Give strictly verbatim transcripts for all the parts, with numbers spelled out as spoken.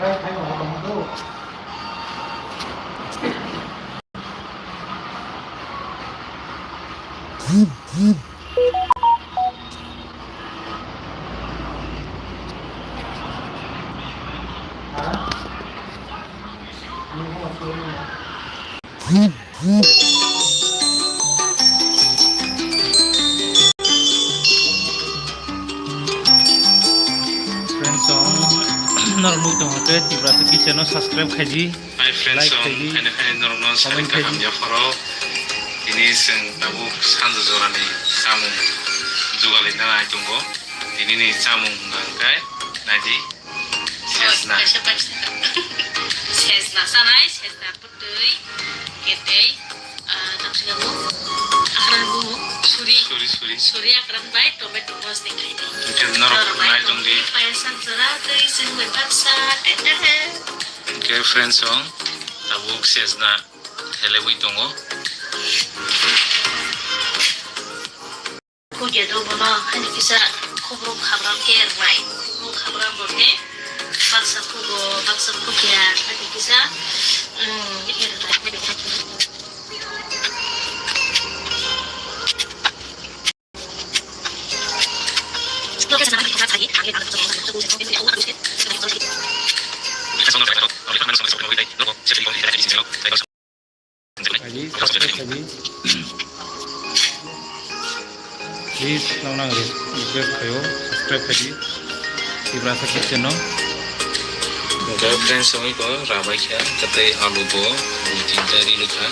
Friends, norok nugwi tongkha khe Tiprasa Kitchen no subscribe khaidi. Hi friends, like khaidi, haino haino norokno comment khaidi. Hamya pharo. Tini chwng tabuk sanja jorani samung jugalwi nai tongo. Tinini chamung hwnkha hwnkhe naidi. Sejna. Kaisa baksa. Sejna sanai, sejna bwtwi, ketei, ah, tamsika bo, akran bo, suri. Suri, suri. Suri akran bai tomato mosni khaidi. Hwnkhe norok nai tongdi. Payasa jora twi chwng bai baksa, te, te, te. Hwnkhe friends song, tabuk sejna helebwi tongo. Khukya do bono hani kisa khubru khabram khe rwnai. Khubru khabram bo khe baksa khugo, baksa khukya hani kisa, mm, rwnai. Khaidi, subscribe khaidi. Please, nang nang re-, request khayo, subscribe khaidi. Tiprasa Kitchen no. Hwnkhe friends, wngwi ko rabai kha, tei alu bo, bo tinta ri rwkha.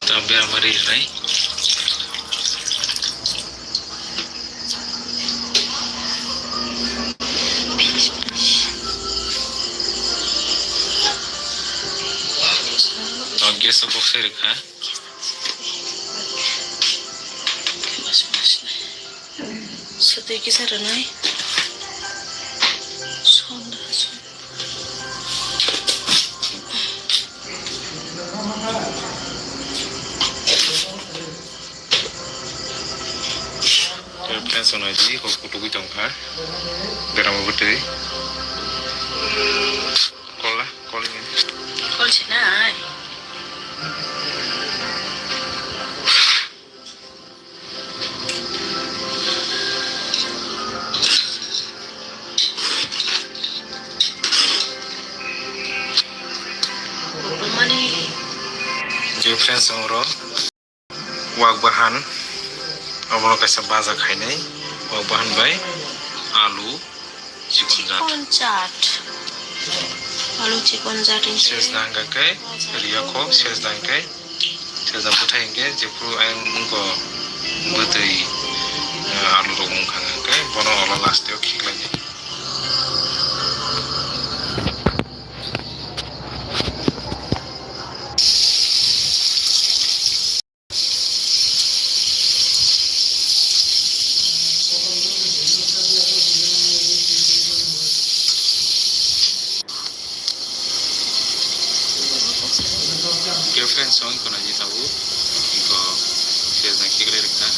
Tam bera mari nai. Gas box rikha. Swtwi kisa rwnai. Sonda, sonda. Friends, naidi, kok kutugwi tongkha. Berama bwtwi. Kola, kola ni. Kol sinai. Friends, oro wak bahan, obono kaisa baja khainai, wak bahan bai alu. Chikon jat. Chikon jat. Alu chikon jat hinkhe. Sejna hwnkha khe, riya kho, sejna hwnkhe, sejna bwthai hwnkhe, jephru ayang wngkha bwtwi, eh, alu rok wngkha hwnkhe, bono ulo last o khiklainai. Girlfriend song kono ji tabu, iko sejna kikre rikha.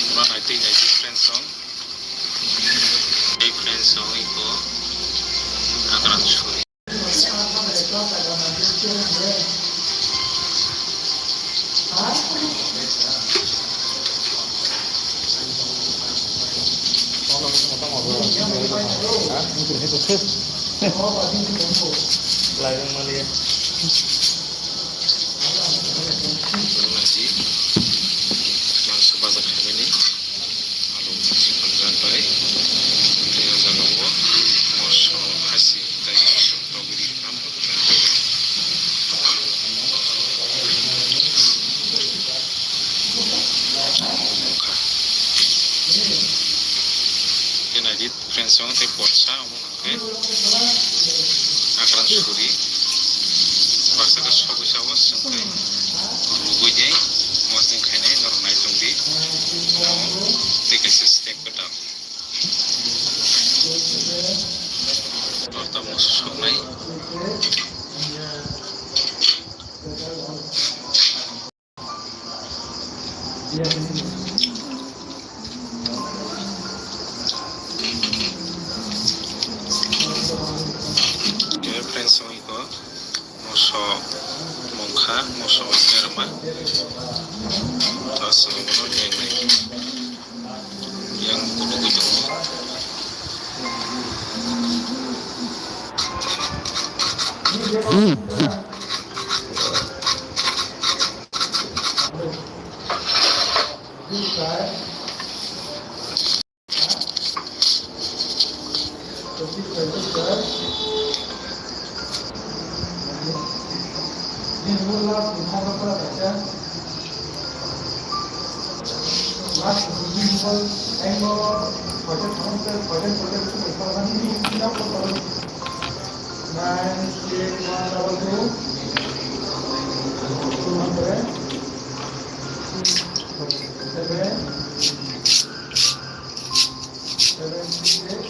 Mura nai twi nai twi friends song. Tei friends song iko hakran suri. Lairung maliya. Naji, mangso baja khaimani, alu sikon jagbai, tei o jaga o moso hasi tei togri. Tei naidi friends, omo tei bwsa omo hwnkhe akran suri baksa khe sogwi sao, chwng khe rwgwi tei mosdeng khainai norok nai tongdi. Tei kaisa step kwtal. Torta moso soknai. Dear friends, wngkha moso mungkha, moso berma. Aswk bono dengnai. Yang kudu kudu. Nine six one double two. Two hundred. Seven. Seven six eight.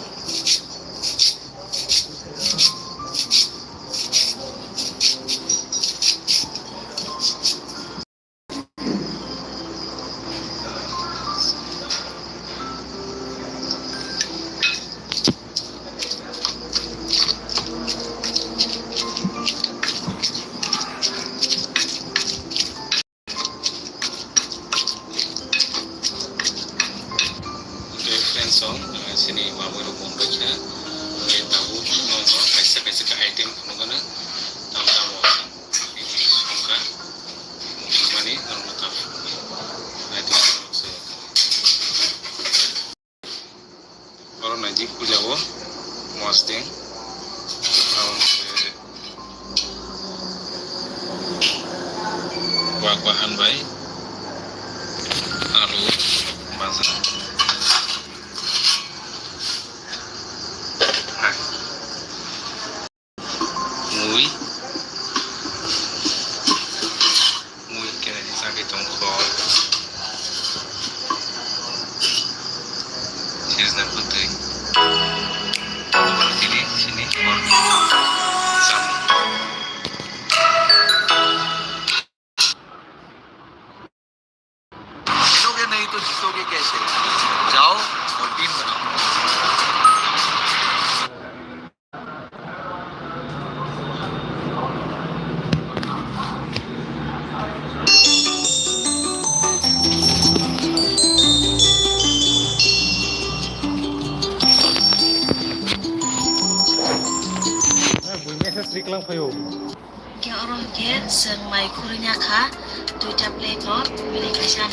Hwnkhe friends rok, eh, chini mamwi rok mungbai kha, hwnkhe tabuk nono kaisa kaisa khe item phunukgano, tamo tamo songkha, mungmani norokno tabuk item phunukse. Oro naidi puja o mosdeng, abo hwnkhe wak bahan bai alu baja. Mui. Mui kene ni sagwi tongkho. Sijna bwtwi. Tini sini. Samung. Jitoge nahi to jitoge kaise? Jao aur team banao. Buini khe srik lang phaio. Hwnkhe oro hwnkhe chwng mai khurui ya kha, duita plate o bini kaisa.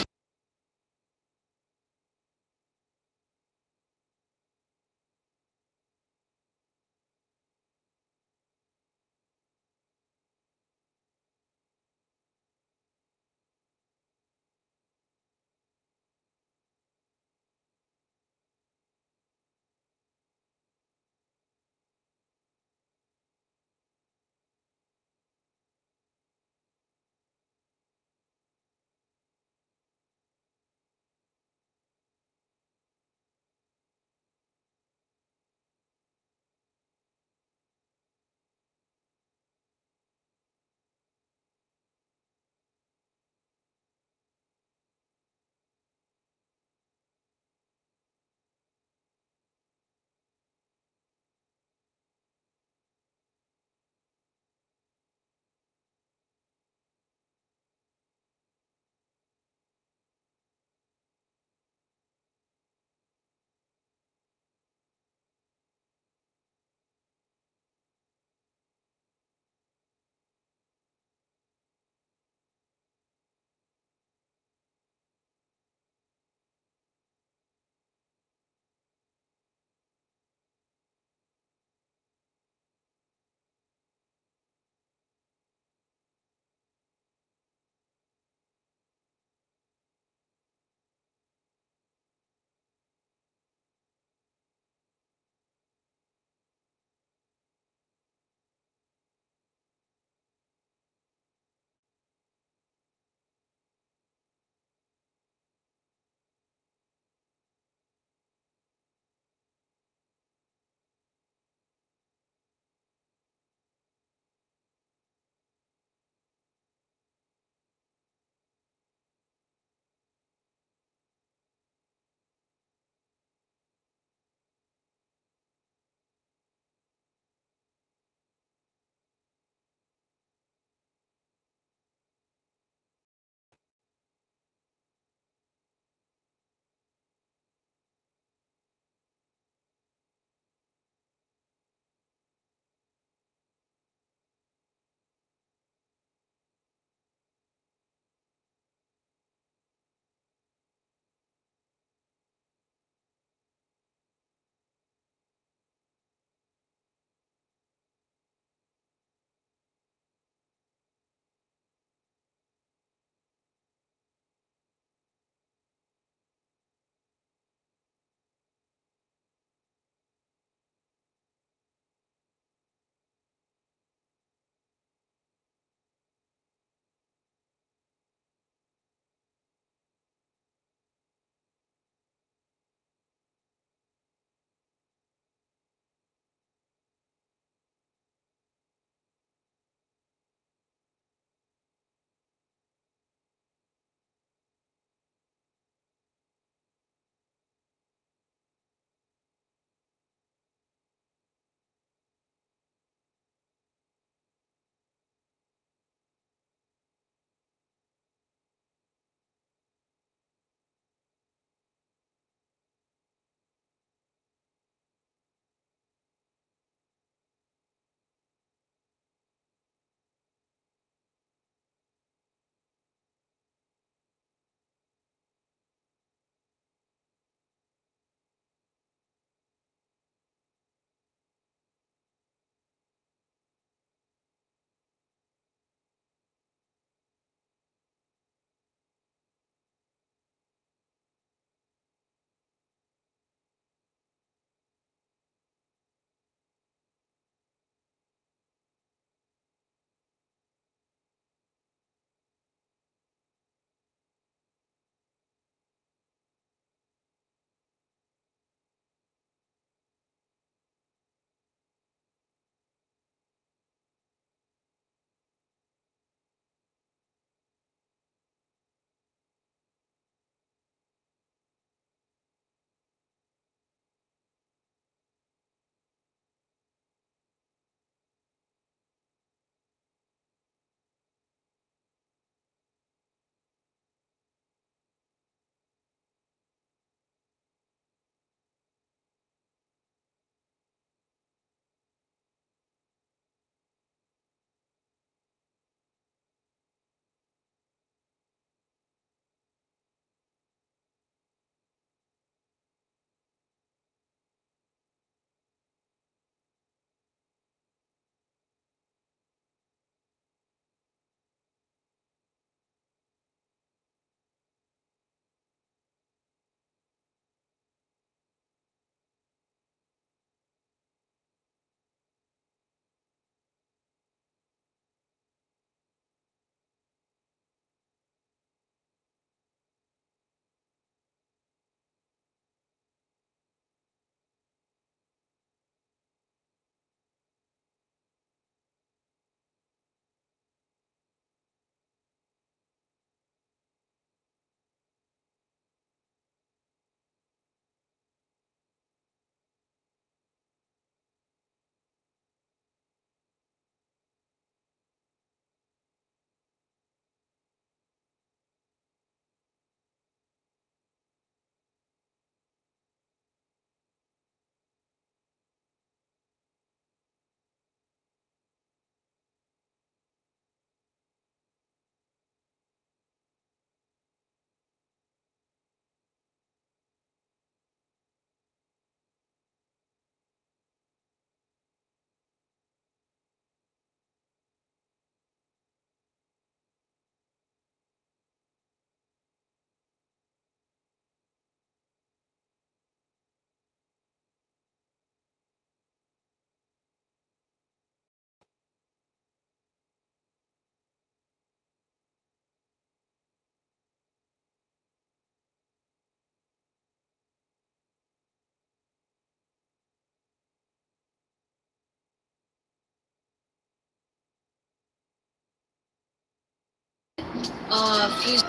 Oh, fish.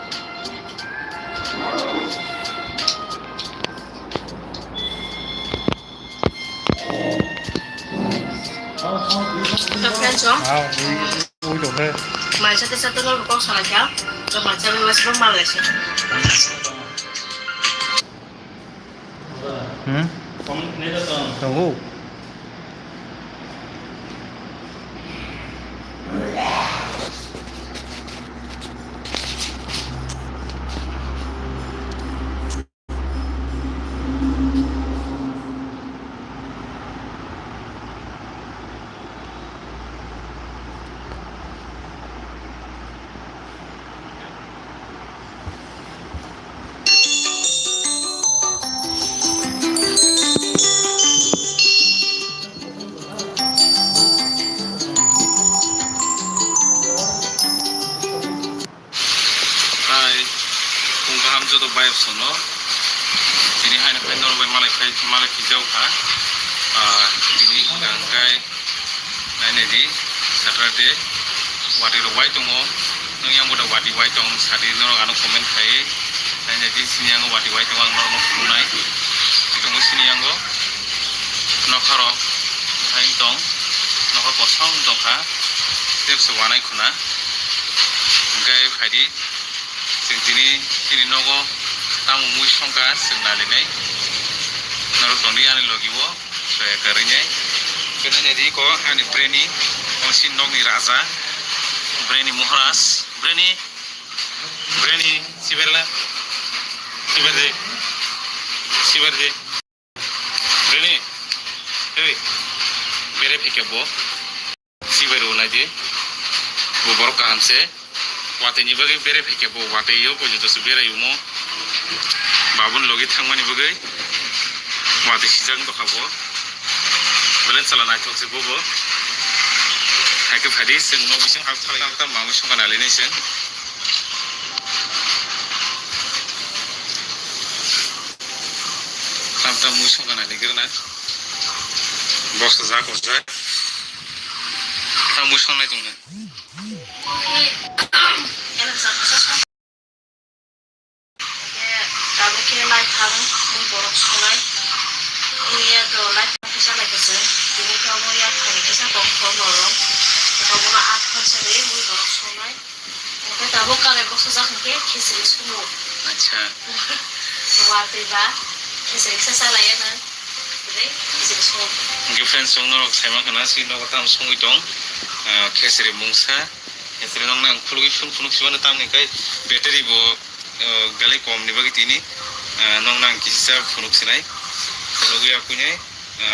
Ito friends, oh. Ah, ui, ui, ui, ui. Mai sa te sa te lo kok sa la kya? To mai sa me mas lo mal la si. Hmm? Tongo. Hai, phung kaham joto bayap sono. Tini haino phai norok bai malai phai, malai phai jao kha. Ah, tini hwnkha hwnkhe nainai di, Saturday, watwi rok wai tongo. Nwng yang boda watwi wai tong, sadi norok ano comment khai. Nainai di, sini yang watwi wai tongo, ang norokno phunuknai. Tongo sini yango. Nokha rok hai tong, nokha kosong tong kha. Tebse wanai khuna. Hwnkhe phaidi. Chwng tini, chini nogo tamo mui songkha, chwng nalinai. Norok tongdi ani logi o, soya kwrwinai. Khe nainai di ko ani breni, o si nokni raja, breni Maharaj, breni, breni, siberla, siber de, siber de. Breni, hey, bere pheke bo. Sibai rw nai di. Bo borok kaham se. Watwi ni bagwi bere pheke bo, watwi yo pojito se berai omo. Babun logi thangmani bagwi watwi sijak tongkha bo. Belai chala naithok se bo bo. Hai khe phaidi chwng nok bising hap thalai tam tam mamwi songkha nai lai nai chwng. Tam tam mui songkha nai lai khe rwna. Bosa jak o jak. Tam mui songnai tongna. Tabuk khe lai thang mui borok songnai. Mui ya to lai thang kisa lai kisa. Tini khe omo ya thang kisa tong thang norok. Omo no athang sa de mui borok songnai. Hwnkhe tabuk karai bwsajak hwnkhe khichiri sumo. Acha. Watwi ba khichiri kisa chalaiya na. Tei khichiri sumo. Hwnkhe friends, chwng norok saima khana, si nogo tam songwi tong. Ah, khichiri mungsa. Khichiri nokno ang khulugwi phunuk phunuk sibano, tamni kai battery bo, ah, belai kom ni bagwi tini, ah, nokno ang kisa phunuk sinai. Phunugwi aphunai.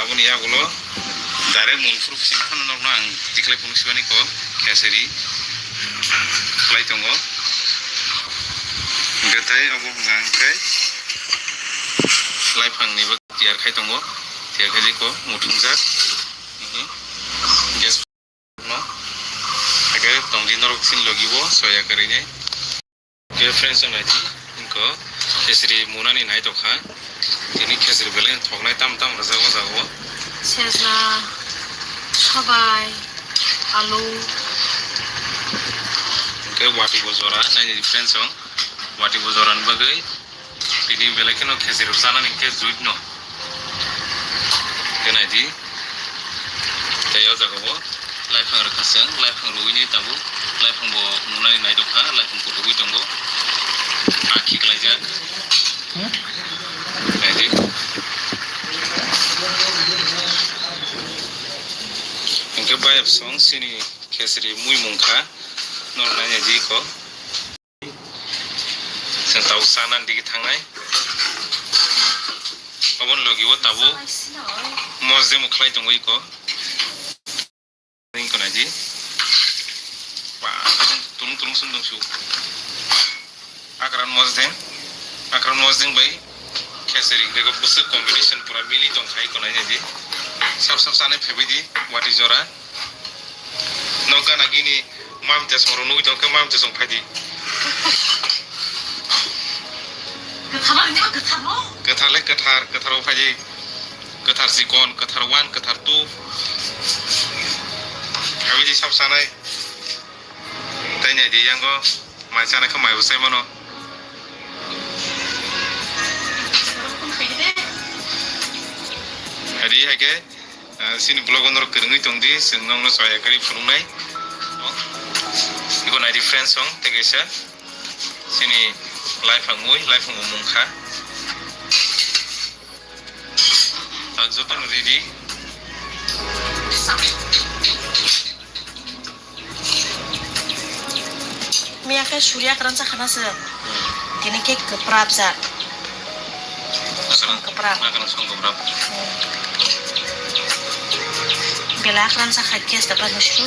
Aboni yagulo direct mun phuru sini phano nokno ang tikhlai phunuk sibani ko khesari khlai tongo. Hwnkhe tai abo hwnka hwnkhe laiphangni bo tiyar khai tongo, tiyar khai ko muthungjak. Mhm. Gas no. Ake tongdi norok sin logi bo soya kwrwini. Ke friends, ang naidi, ingko khesri munani nai tokha. Tini khesri belai thoknai tam tam rwjak o jaga o. Sejna, sabai, alu. Ke wati bo jora, naidi friends, ang wati bo jora ni bagwi. Tini belai kheno khesri rok chanani khe juit no. Ke naidi. Tei o jaga o laiphang rwkha chwng, laiphang rwini tabuk, laiphang bo nunani naitokha, laiphang kutugwi tongo, a khiklaijak. Naidi. Hwnkhe bayap song chini khesri mui mungkha, norok nainai di kho. Chwng tabuk chanani digi thangnai. Oboni logi o tabuk mosdem khlai tongo iko. Ring ko naidi. Ba, tulung tulung sung dong su. Akran mosdem, akran mosdem bai khesri rego bwswk combination pura mili tong khai ko naidi. Sab sab chanai phebai di, wati jora. Nok gana gini mam te song rok nugui tong khe mam te song phaidi. Kwthar le kwthar, kwthar o phaidi. Kwthar chikon, kwthar one, kwthar two. Abidi sab sanai. Tai nai di yango. Mai chana khe mai bo sai mano. Adi hai khe, ah, chini vlog o norok kwrwngwi tong di, chwng nokno chaya kwrwi phunuknai. Iko nai di friends song, tei kaisa chini life ang mui, life ang mung kha. Ang joto no ready. Miya khe suri akran sa khana se. Tini khe kwprap jak. Akran, kwprap. Akran song kwprap. Bela akran sa khai khe sta ba nusu.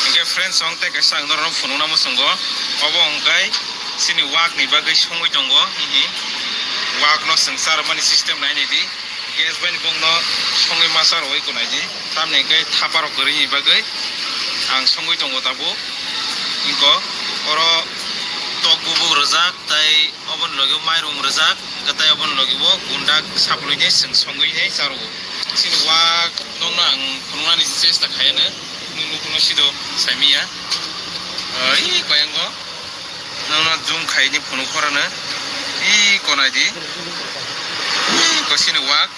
Hingke friends, ang tei kaisa ang norok phunukna muchungo. Obo hingkai chini wak ni bagwi songwi tongo. Hihi. Wak no chwng charmani system nai nai di. Gas bai ni bongno songwi masa rwui kunai di. Tamni hingke thapa rok kwrwi ni bagwi ang songwi tongo tabuk. Hingko oro tok bubuk rwjak tai oboni logi mairum rwjak. Hingke tai oboni logi bo gundak saplui ni chwng songwi nai charwo. Chini wak nokno ang phunuknani chesta khaiyano. Nukno sido saimiya. Oi, koyango. Nokno zoom khaini phunuk khorano. Ih, konai di. Ih, kosini wak.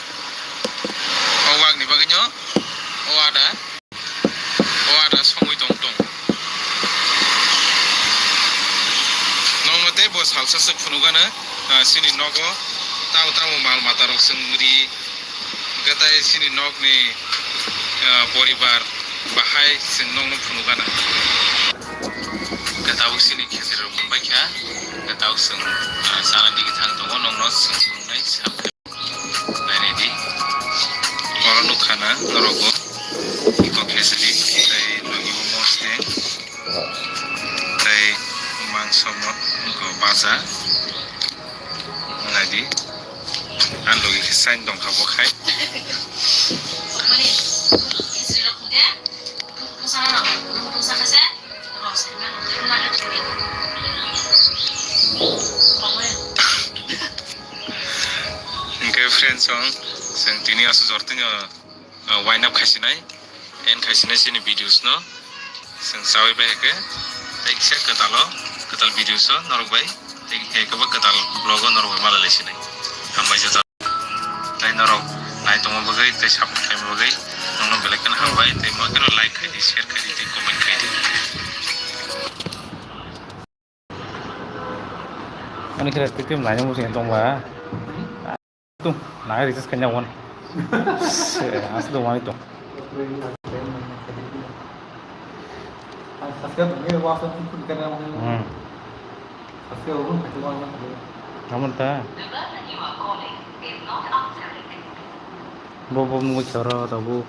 O wak ni bagwi no. O ada. O ada songwi tong tong. Nokno tei bo salsa se phunukano. Ah, sini nogo. Tamo tamo mal mata rok sengri. Hingke tai chini nokni, ah, poribar bahai chwng nokno phunukgana. Hingke tabuk chini khejirok mungbaikha, hingke tabuk chwng, ah, chana digithang tongo, nokno chwng phunuknai sap nainai di. Oro nukkhana norokbo iko khejiri, tei logi o mosdeng, tei mangso mo-, iko baja, naidi. Ang logi khe sign tong kha bo khai. Hingke friends song, chwng tini aswk jor tini, uh, wine up khaisinai. End khaisinai chini videos no. Chwng sawi bai hake. Tei kisa kwtalo, kwtal videos o norok bai. Tei hai khe bo kwtal vlog o norok bai malai lai sinai. Hambai joto. Tei norok nai tongma bagwi tei support khaima bagwi nokno belai kheno hambai. Tei mo kheno like khai di, share khai di, tei comment khai di. Ani khe tei tei nai mo sing tong ba. Tung, nai recharge kanya wan. Se, asli wan itu. Hmm. Namun ta. Bo, bo, nungwi choro, tabu.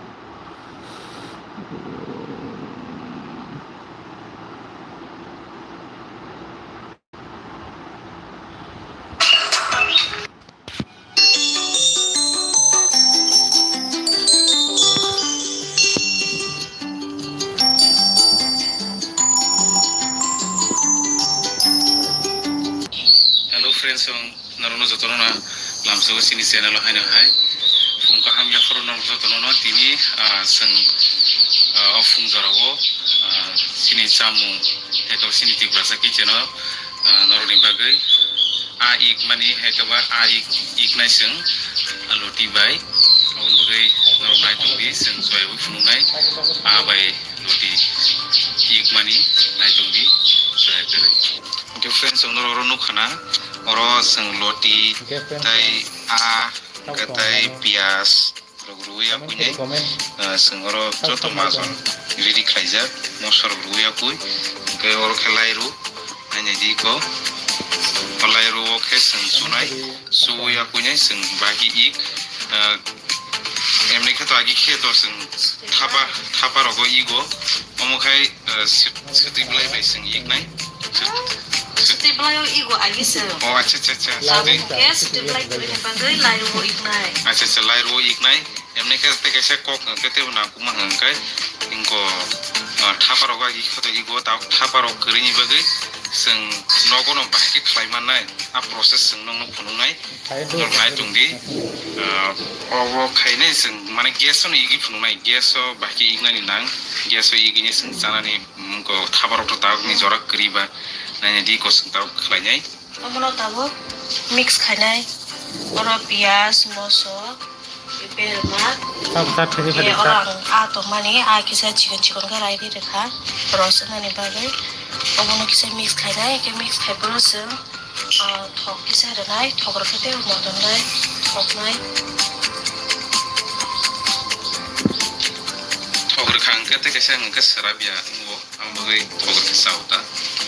Hello friends, ang norokno jotono na lamsogo chini channel o haino hai. Phung kaham yaphuru norok jotono no tini, ah, chwng, ah, o phung jorao, ah, chini chamung, eko chini Tiprasa kitchen o, ah, norokni bagwi a ik mani hai khe ba a ik, iknai chwng, ah, loti bai. Aboni bagwi norok nai tongdi, chwng chwrai wi phunuknai a bai loti ikmani nai tongdi, chwrai kwrwi. Hwnkhe friends, chwng norok oro nukha na, oro chwng loti tai a, hwnkhe tai piyaj rok rwui yakui nai, ah, chwng oro joto majon ready khlaijak, moso rok rwui yakui, hwnkhe oro khe lairu, nainai di ko, o lairu o khe chwng sunai, suwi yakui nai chwng bahi ik, ah, emni khe to agi khe to chwng thapa, thapa rogo igo, omo khai, ah, swt-, swtwi belai bai chwng iknai. Swt-, swt-, swtwi belai o igo agi se. O, acha, acha, acha. Tabuk swtwi. Khe swtwi belai kwrwi ni bagwi lairu o iknai. Acha, acha, lairu o iknai. Emni khe tei kaisa kok hwn khe tei bo nangkukma hwn khe inko, ah, thapa rogo agi khe to igo, ta-, thapa rok kwrwi ni bagwi chwng nogo no bahai khe khlai mannai. A process chwng nokno phunuknai. Norok nai tongdi, ah, obo khainai chwng mane gas o no igwi phunuknai, gas o bahai khe ignani nang, gas o igwini chwng chanani, mm, ko thabarok to tabukni jora kwrwi ba naina di ko chwng tabuk khlainai. Omono tabuk mix khainai, oro piyaj, moso, berma, Tabuk ta thwgwi e, phadi oro ta. Ang a tongmani, a kisa chikon chikon khe raidi rwkha, ros wngnani bagwi. Obono kisa mix khainai, khe mix khai phuru chwng, ah, thok kisa rwnai, thok rwkhe tei motom bai thoknai. Thok rwkha hwnkhe tei kaisa hwnkhe swrapya wngo, ang bagwi thok rwkhe chao ta.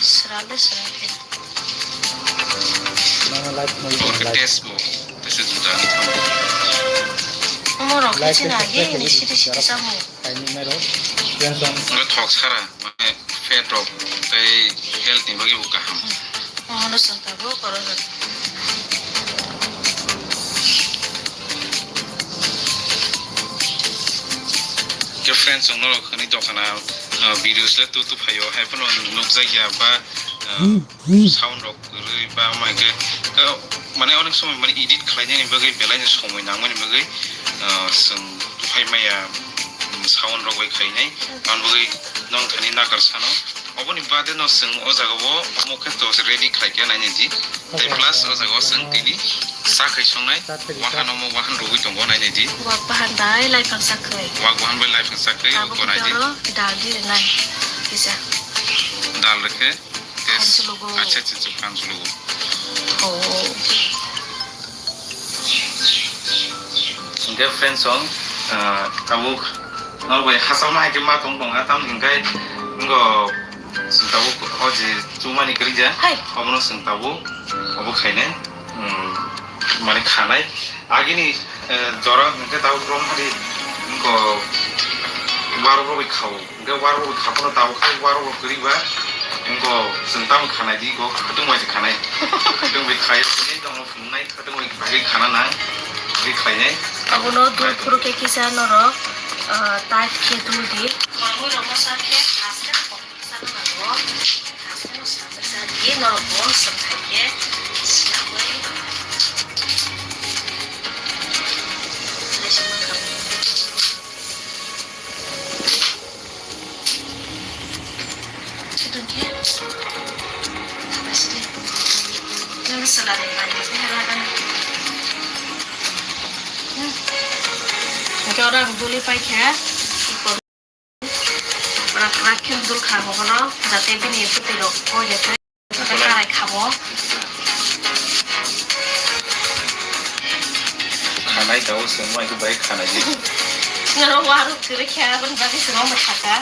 Swrap le swrap khe. Nono live mo Thok rwkhe live. Taste bo, taste juda wngkha. Omo rok khe Live chini test agi test ni test sidi sidi test. Samo. Kaini mero. Tension. Wngkha thok sara. Mane fat rok tei health ni bagwi bo kaham. Omono chwng tabuk oro rw. Ke friends, chwng norok hwnwi dokhana, uh, videos le tu tu phaio, hai phano nukjak ya ba, uh, sound rok kwrwi ba, omo hai khe, uh, mane onek somoi mane edit khlainani bagwi belai no somoi nangmani bagwi, uh, chwng tu phai maya, um, sound rok bai khainai. Aboni bagwi nong thani nakar sano. Oboni bade no chwng o jaga o omo khe to ready khlai khe nainai di. Tei plus o jaga o chwng tini sa khai songnai. Wahan omo wahan rwui tongo nainai di. Wak bahan bai lai phang sa khai. Wak bahan bai lai phang sa khai. Abo ko nai di. Dal di nai. Kisa. Dal rwkhe. Yes. Acha, acha, acha, kansulo. Oh. Hingke friends song, ah, tabuk, norok bai hachal ma hai khe ma tong tong ha, tam hingke, ngo, sing tabuk, o je, chumani kwrwi ja, hai. Obono sing tabuk, obo khaine, hmm, mane khanai, agini, eh, jora hingke tabuk rom hari, ngo, waro bai khao. Hingke warok bo khaphano tabuk khai warok bo kwrwi ba. Wngkha chwng tamo khanai di ko, khwtwng bai se khanai. Khwtwng bai khai tini tongmo phunuknai, khwtwng bai bagwi khana nang, bagwi khlainai. Abono dul phuru khe kisa norok, ah, tight khe dul di. Manwi rokno sa khe aste kok sa nango. Aste no sa sa di norok bo swng khai khe swlagwi. Hai se mankha. Sudun khe. Asli. Nang salai pai khe hela kan. Hmm. Hingke oro ang duli pai khe. Rak rak khe dul kha bono. Jate bini phuti rok koi ya khe. Karai khabo. Khanai tao chwng mai khe bai khanai di. Norok warok kwrwi khe aboni bagwi chwng omo thaka.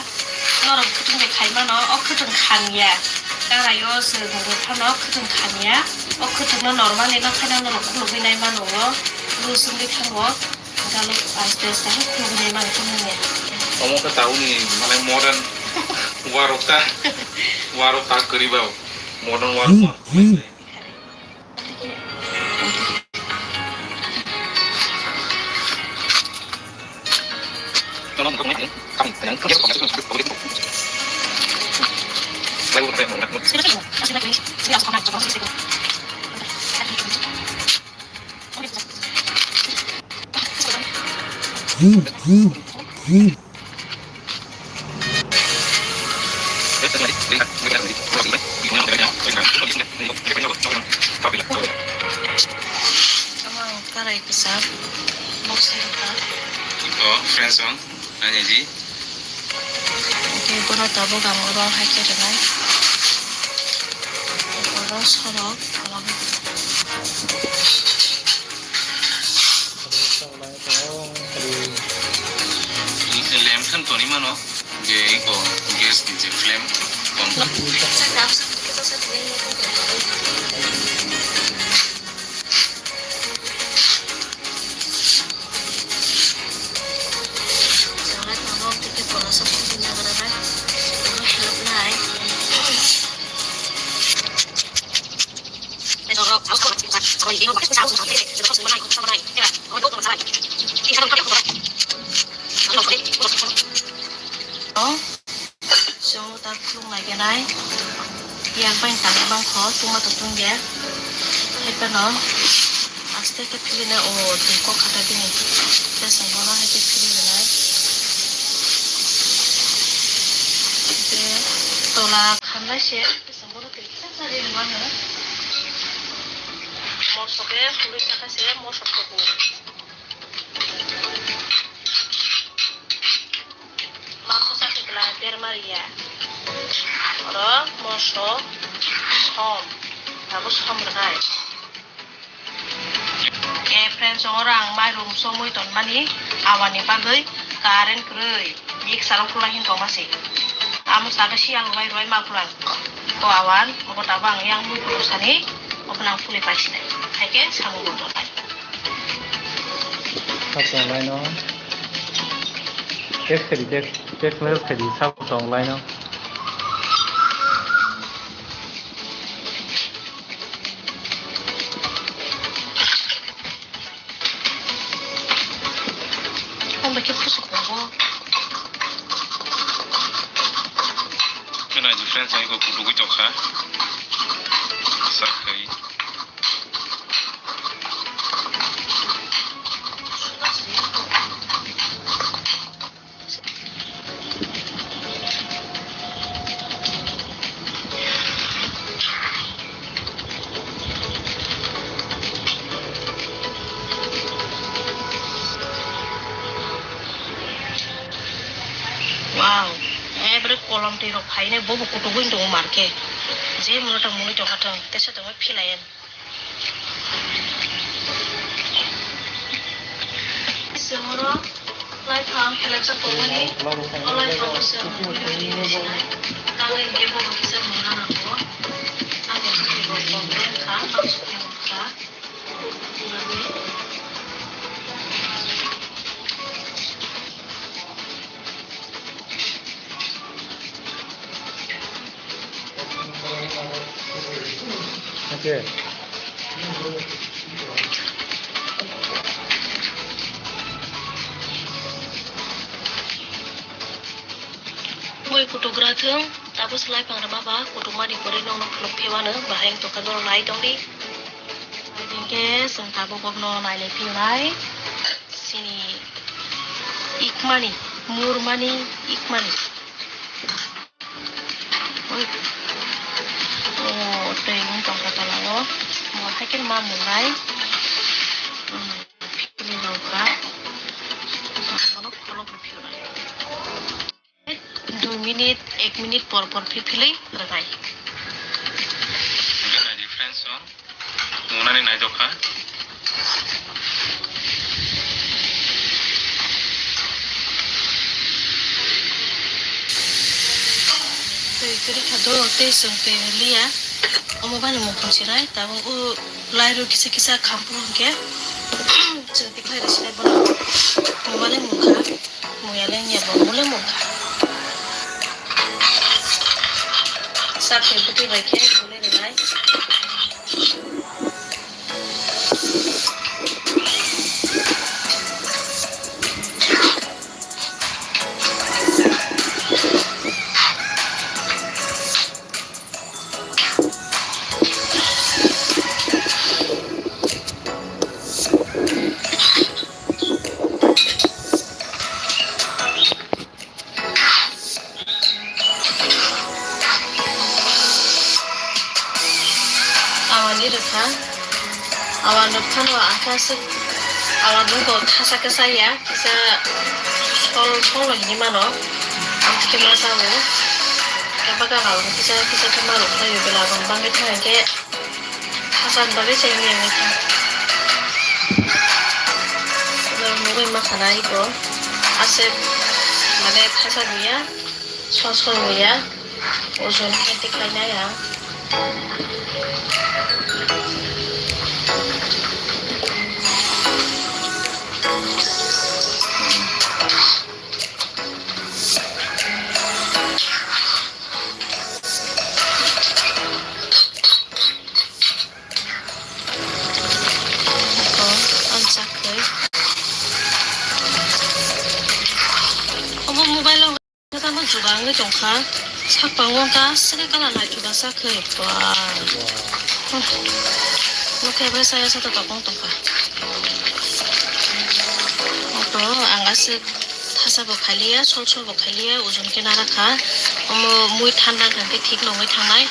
Norok khwtwng bai khai mano, o khwtwng khan ya. Karai o chwng rw phano khwtwng khan ya. O khwtwng no normally no khaina norok khulugwi nai mano o. Lu chwngwi thango. Galo aste aste hai khulugwi nai mano khe nang ya. Omo khe tauni mane modern warok ta. Warok ta kwrwi ba. Modern warok ma. Tamo ang karai kwchak, box hai rwkha. Iko, friends, ang, ani di. Hingke bono tabuk ang oro hai khe rwnai. Oro sorok. Lamp khan toni mano, je iko gas ni je flame, tong. Chwng ta khuluk nai khe nai. Yang bai tang bang kho, tungma tong tong khe. Hai phano. Aste khe philina o twi kok kha ta bini. Tei chwng bono hai khe phili rwnai. Tei tola khamnai se, tei chwng bono twi kisa cha ri rwmano. Moso khe phulwi cha kha se moso thuku. Mangso chakhe bwla berma riya. Oro moso som, abo som rwnai. Eh, friends, oro ang mairum somwi tonmani, aboni bagwi current kwrwi mixer o khulai hin tongma se. Amo saka siya rwai rwai ma phulang. Ko awan, obo tabang yang mui phulo sani, obo nang phuli pai sinai. Hai khe samung bo tonai. Sabo tong lai no. Text khe di, text, text message khe di, sabo tong lai no. Ang bai khe phusuk tongo. Khe nai di friends, ang iko kuchugwi tongkha. Sak khai. Wow, ebre kolom twi rok phainai bobo kutugwi tongo marke. Je mono tong mwnwi tongkha thung, tesa tongwi philayan. Chwng oro lai phang khelajak tongmani, o lai phang no chwng video ni sinai, tangwi hwnkhe bobo kisa mungna nango. Ani bwkhwrwi bo kok wngkha, bak sukya wngkha. Okay. Bui kutugra thung, tabuk slai phangrwma ba kutukmani pore nokno khuluk phewano bahai wng tongkha, norok nai tongdi. Hingke chwng tabuk bokno nailai philnai. Sini ikmani, murmani, ikmani. Oi. O, twi wng tongkha tola o. Mo haikhe ma mwnai. Hmm, philwi rwkha. Bono khuluk philnai. Dui minute, ek minute por por phiphilwi rwnai. Nai di friends, o nunani naidokha. Twi kwrwi kha do, tei chwng twi liya. Omo bani mung phunsinai, tabuk o lai rw kisa kisa khampuru hwnkhe chwng tikhlai rw sinai bono. Omo bani mung kha. Muya le nya bo mole mo. Sa thai bwtwi bai khe bole rwnai. Awani rwkha, awan rwkha no akha se, awan rwkha thasa khe saya. Kisa sol sol hinwi mano. Amtwkhe ma sao. Khe bwkha khe kisa kisa khe ma rwkha yo bela bang bangwi thang khe thasa bagwi se wngya wngwi kha. Nugwi ma khana iko. Aswk mane thasa buya, sol sol buya. Ojon khe tikhlai nai ang. Ang chak khe. Obo mobile o. Tamo juga wngwi tongkha, sakpang wngkha, swkhe gana naithoda sakhe, ba. Nokhe bai saya sa to tokong tongkha. Oto ang aswk thasa bo khaliya, sol sol bo khaliya, ujun khe nara kha. Omo mui thanda wngkha khe thik nongwi thangnai.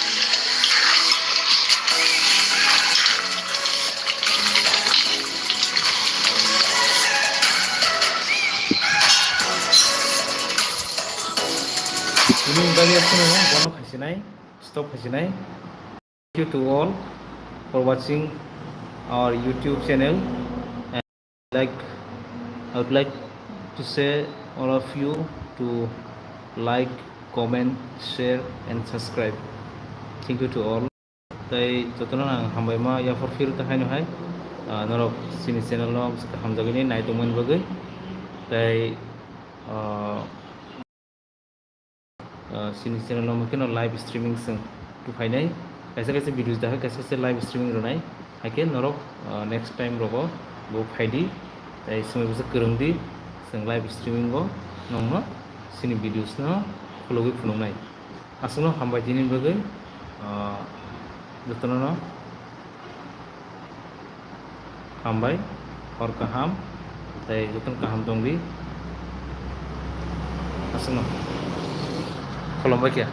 Ini udah lihat semua, bono khasinai, stop khasinai. Thank you to all for watching our YouTube channel. And like, I would like to say all of you to like, comment, share, and subscribe. Thank you to all. Tai jotono ang hambai ma yaphor phir ta haino hai. Ah, norok sini channel no hamjagini nai tongmani bagwi. Tai, ah, ah, sini channel no mungkin live streaming sing tu phainai. Kaisa kaisa videos da hai, kaisa kaisa live streaming ronai. Haikhe norok, ah, next time rogo bo phaidi. Tai sumai bwsa kwrwng di, sing live streaming o nongno sini videos no khulogwi phunuknai. Aswkno hambai tini bagwi, ah, jotono no hambai, hor kaham, tei jotono kaham tongdi. Aswkno khulumbai khe.